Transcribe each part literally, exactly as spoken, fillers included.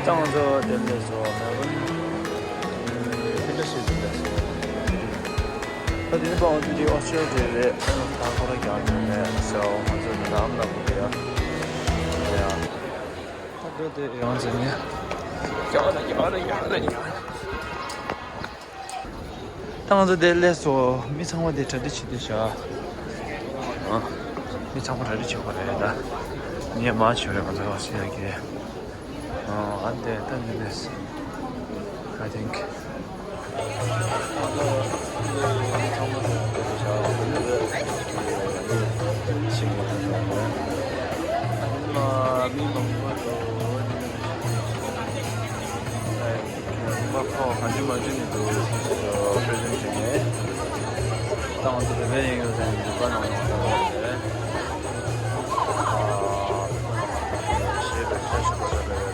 ད་ང་ཚོ་དེ་ལས་སོ་མེལ་བོན་ཕི་ལ་སི་ཕི་ལ་སི་ལས་སོ། ད་དེ་ནི་པ་ང་ཚོ་དེ་ཨོ་སི་ཊེ་ལི་ཡ་རེད། ད་ཁོ་ར་རྒྱག་གི་མེད་སོ། ང་ཚོ་དེ་ནམ་ལ་གོ་ཡ་ཡ། ད་འགྲོ་དེ་ཡང་ཚེ་ནི་རྒྱག་ན་རྒྱག་ན་རྒྱག་ན་རྒྱག་ན། ད་ང་ཚོ་དེ་སླེབས་སོང་། མི་ཚང་མ་དེ་གྲ་སྒྲིག་བྱེད་དུས་བཞག་ཨ། མི་ཚང་མ་གྲ་སྒྲིག་བྱེད་དགོས་རེད་ད། ངས་མ་བྱོས་རེད། ང་ཚོ་ཨོ་སི་ཊེ་ལི་ཡ་གི་རེད། ཨ་ཨ་འདས་ད་འདི་ནས། I think། མི་མང་པོ་འདུག་མི་ཁོ་གང་ཅི་མ་ཅི་ནས་འདུག་ཤོད་ཅིང་བྱས་ནས། ད་ང་ཚོ་བོད་པའི་ཡིན་ཡོད་ཙང་འདུག་པ་ནང་ནང་ལྟ་བ་རེད། ཞེས་པའི་ཁ་ཤུ་པ་རེད།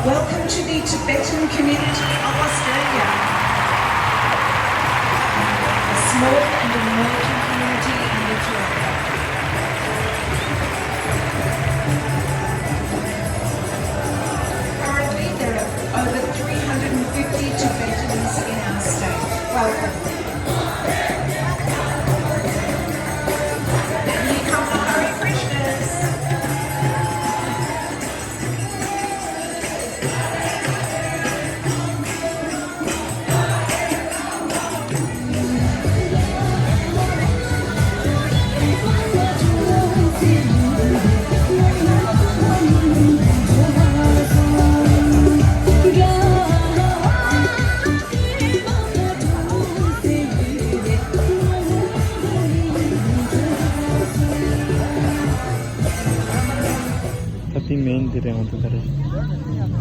Welcome to the Tibetan community of Australia, a small and emerging community in Victoria. Currently, there are over three hundred and fifty Tibetans in our state. Welcome. And here come the Hare Krishnas.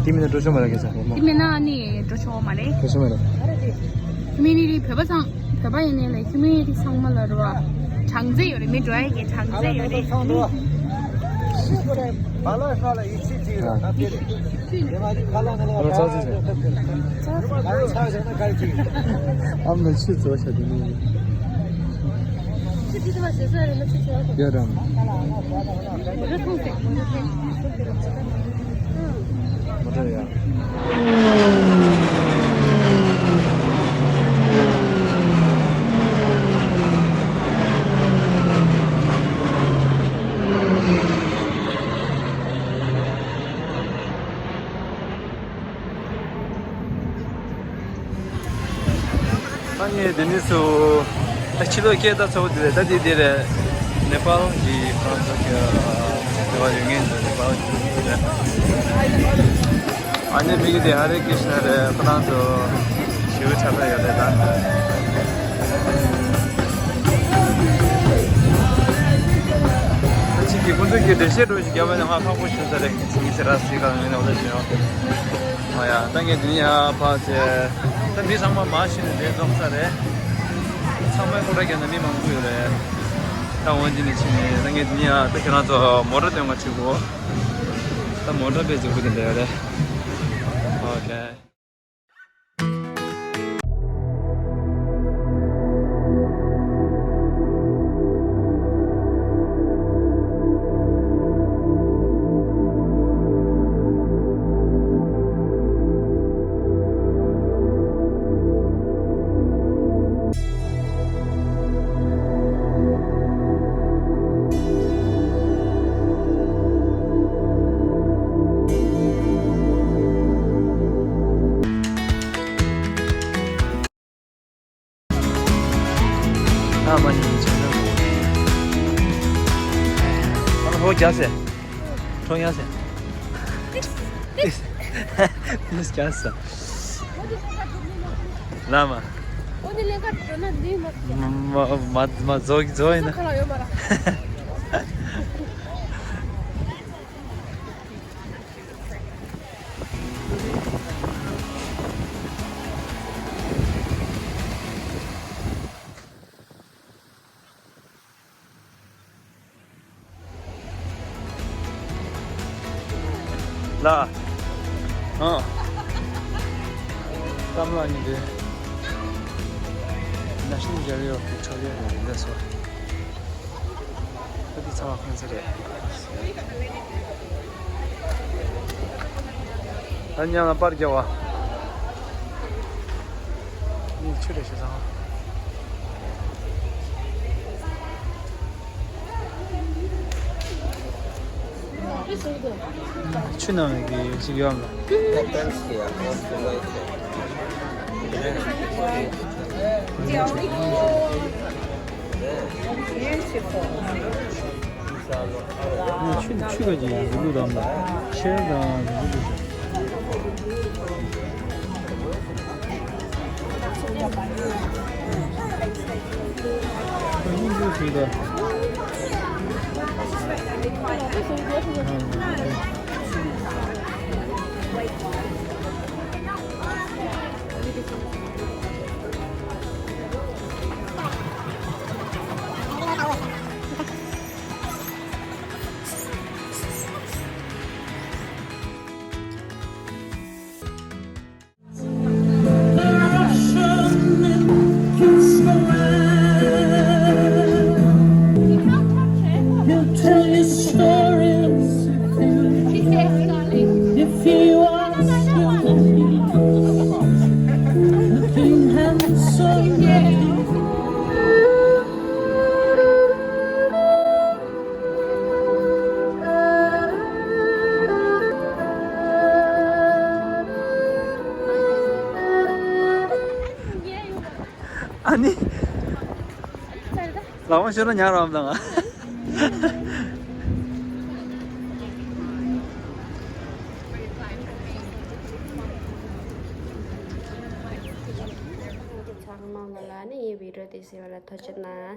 དེ་མིན་ན་འགྲོ་ཆོག་མ་རེད་ག་ས་ཧོ་མ། དེ་མིན་ན་ནི་འགྲོ་ཆོག་མ་རེད། འགྲོ་ཆོག་མ་རེད། ཁོ་མི་ནི་རི་བོད་པ་ཚང་བོད་པ་ཡིན་ནའི་ལ་ཁོ་མི་ནི་རི་ཚང་མ་ལ་རུ་བ་གྲངས་ཚད་ཡོད་རེད། མི་འགྲོ་ཡ་གི་གྲངས་ཚད་ཡོད་རེད། ཨ་མ་ཆུ་ཚོ་ཤ་དེ་ནི་ཡ་རམ། མ་འདྲ་ཡ། ད་ངས་འདི་ནས་སུ། ད་ཕྱི་ལོགས་སྐད་བརྡ་ཚ་པོ་འདི་རེད། ད་འདི་འདི་རེད། ནེ་པཱལ་གྱི་ཁོ་རང་ཚོ་གི་འབྲེལ་བ་ཡོད་མཁན་འདི་ནེ་པཱལ་གྱི་རེད། ཨ་ནེ་མི་གི་དེ་ཧ་རེ་ཀྲིཤ་ན་རེད། ཁོ་རང་ཚོ་ཞི་བའི་འཁྲབ་པ་ཡོད་རེད་ད། ད་ཅིག་གི་ཁོ་ཚོ་གི་འགྲེལ་བཤད་འགྲོ་ཞིག་རྒྱབ་པ་ནས་ང་ཁག་པོ་ཞུ་ས་རེད། ཅིག་གི་ཟེར་ར་སི་ག་ངས་ནས་འོ་ད་ཞུ་ཡོང་། ཨ་ཡ། ད་ངས་འདི་ནས་ཡར་ཕར་ཚེ། ད་མི་ཚང་མ་མར་ཤི་ནས་འདིར་འཛོམས་ས་རེད། ཚང་མའི་སྐོར་ར་རྒྱབ་ན་མི་མང་པོ་ཡོད་རེད། ད་འོན་ཏེ་ནས་ཕྱིན་ནས་ད་ངས་འདི་ནས་ཡར་ད་ཁྱེད་རང་ཚོ་མོ་ཊ་སྟོན་ག་ཁྲིད་དགོས། ད་མོ་ཊ་དཔེ་མཛེས་པོ་དེ་འདྲ་ཡོད་རེད། ཨོ་ཁེ། ཨ་མ་ནི་ཆེ་ན། ཨ་ཧོ་རྒྱ་སེ། ཁྲོ་ཡ་སེ། ཏིས་རྒྱ་སེ། ལ་མ། མ་མ་མ་ཛོ་ཛོ་ཡིན་ན། ལ། ཨ། གཏམ་ལ་ཉིན་དེ། ནེ་ཤ་ནལ་གྷེ་རི་ཨོཕ་ཝི་ཀྲི་ཊོ་རི་ཡ་རེད་འདི་སོ། ད་འདི་ཚ་བ་ཁོང་ཚོ་རེད། ད་མཉམ་ལ་པར་རྒྱག་པ། ནི་ཆུ་རེ་ཞིག་བཟང་། ཆུ་ནང་གི་ཞིག་ཡོད་མ། Beautiful. ཆུ་ཆུ་ག་གི་རི་ལུ་དང་ཆེ་དང་རི་ལུ། If you ask me, looking handsome. ཨ་ནི། ལག་པ་ཤོར་ན་ཉག་རམ་དང་། ཚང་མ་ལ་ནི་ངའི་བི་ཌིའོ་དེ་གཟིགས་པ་ལ་ཐུགས་རྗེ་གནང་།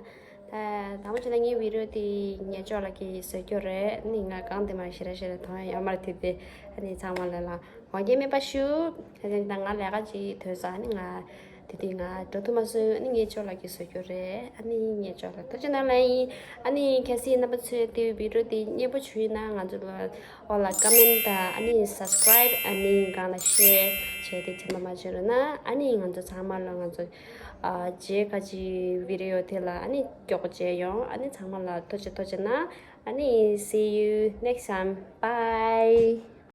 ད་དང་པོ་བྱས་ན་ངའི་བི་ཌི་ཡོ་དེ་ངེད་ཅོག་ལགས་ཀྱིས་བཟོས་རྒྱུ་རེད། ཨ་ནི་ང་གང་དེ་མ་ཞེ་དྲག་ཞེ་དྲག་མཐོང་ཡ་ཡོད་མ་རེད། དེ་དེ་ཨ་ནི་ཚང་མ་ལ་ལ་ངོ་རྒོལ་མེད་པ་ཞུ། ཨ་ནི་ད་ང་ལས་ཀ་ཅིག་ཐོན་ས། ཨ་ནི་ང་དེ་དུས་ང་འགྲོ་ཐུབ་མ་སོང་། ཨ་ནི་ངེད་ཅོག་ལགས་ཀྱིས་བཟོས་རྒྱུ་རེད། ཨ་ནི་ངེད་ཅོག་ལགས་ཐུགས་རྗེ་གནང་ལ་ཡིན། ཨ་ནི་གལ་སྲིད་རྣམ་པ་ཚོས་དེ་བི་ཌི་ཡོ་དེ་མཉེས་པོ་བྱུང་ཡིན་ན་ང་ཚོ་ལ་ཨོ་ལ་ཀོ་མེན་ཊི་དང་ཨ་ནི་སབ་སི་ཀ་རའིབ། ཨ་ནི་གང་ལ་ཤེར་བྱས་ཏེ་དྲན་པ་མ་བརྗེད་རོགས་གནང་། ཨ་ནི་ང་ཚོ་ཚང་མ་ལ་ང་ཚོ་ཨ་རྗེས་ཁ་ཅིག་བི་ཌི་ཡོ་དེ་ལ་ཨ་ནི་མགྱོགས་པོ་མཇལ་ཡོང་། ཨ་ནི་ཚང་མ་ལ་ཐུགས་རྗེ་ཆེ། ཐུགས་རྗེ་ཆེ་གནང་། ཨ་ནི་see you next time. Bye.